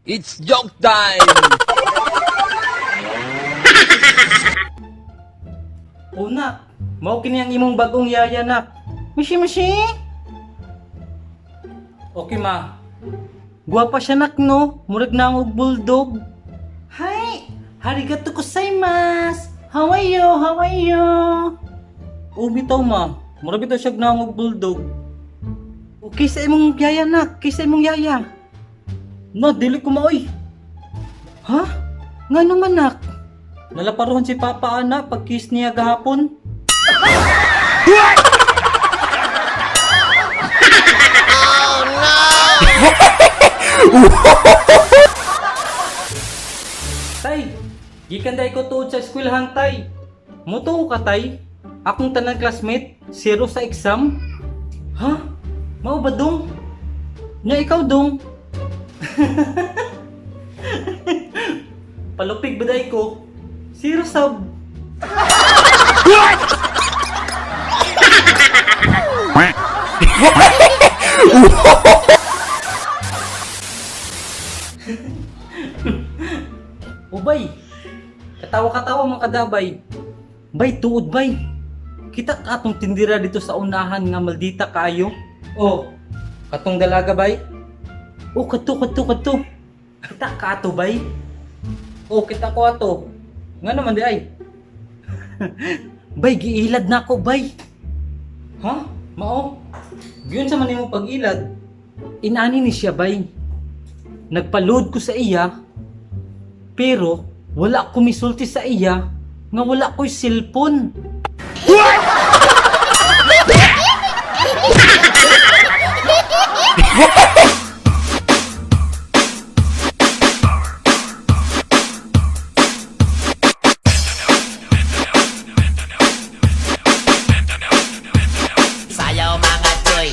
It's joke time! O nak, mao kini ang imong bagong yaya, nak. Mishi mishi. Okay, ma. Guwapa siya, nak, no? Murag na og bulldog. Hi! Arigato gozaimasu! How are you? How are you? O bitaw, ma. Murag bitaw siya og bulldog. Okay sa imong yaya, nak. Kay sa imong yaya. No, dili ko maoy. Ha? Nga naman, nak? Nalaparuhan si Papa, ana, pag kiss niya gahapon. Tay, gikan day ko tuod sa eskwelahan, tay. Mutuo ka, tay? Akong tanang classmate, zero sa exam. Ha? Mao ba, dong? Nya ikaw, dong? Palupig ba day ko? Zero sub. Ubay, katawa-katawa mga kadabay. Bay, tuod bay. Kita ka atong tindira dito sa unahan nga maldita kaayo. Oh, katong dalaga, bay. Oh, kadto, kadto, kadto. Kita ka ato, bay. Oh, kita ko ato. Nga naman di ay. Bay, giilad na ako, bay. Ha? Mao? Giyon sa man nimo pag-ilad. Inani ni siya, bay. Nagpa-load ko sa iya, pero wala ko misulti sa iya nga wala ko'y cellphone. Sayaw, mga choy.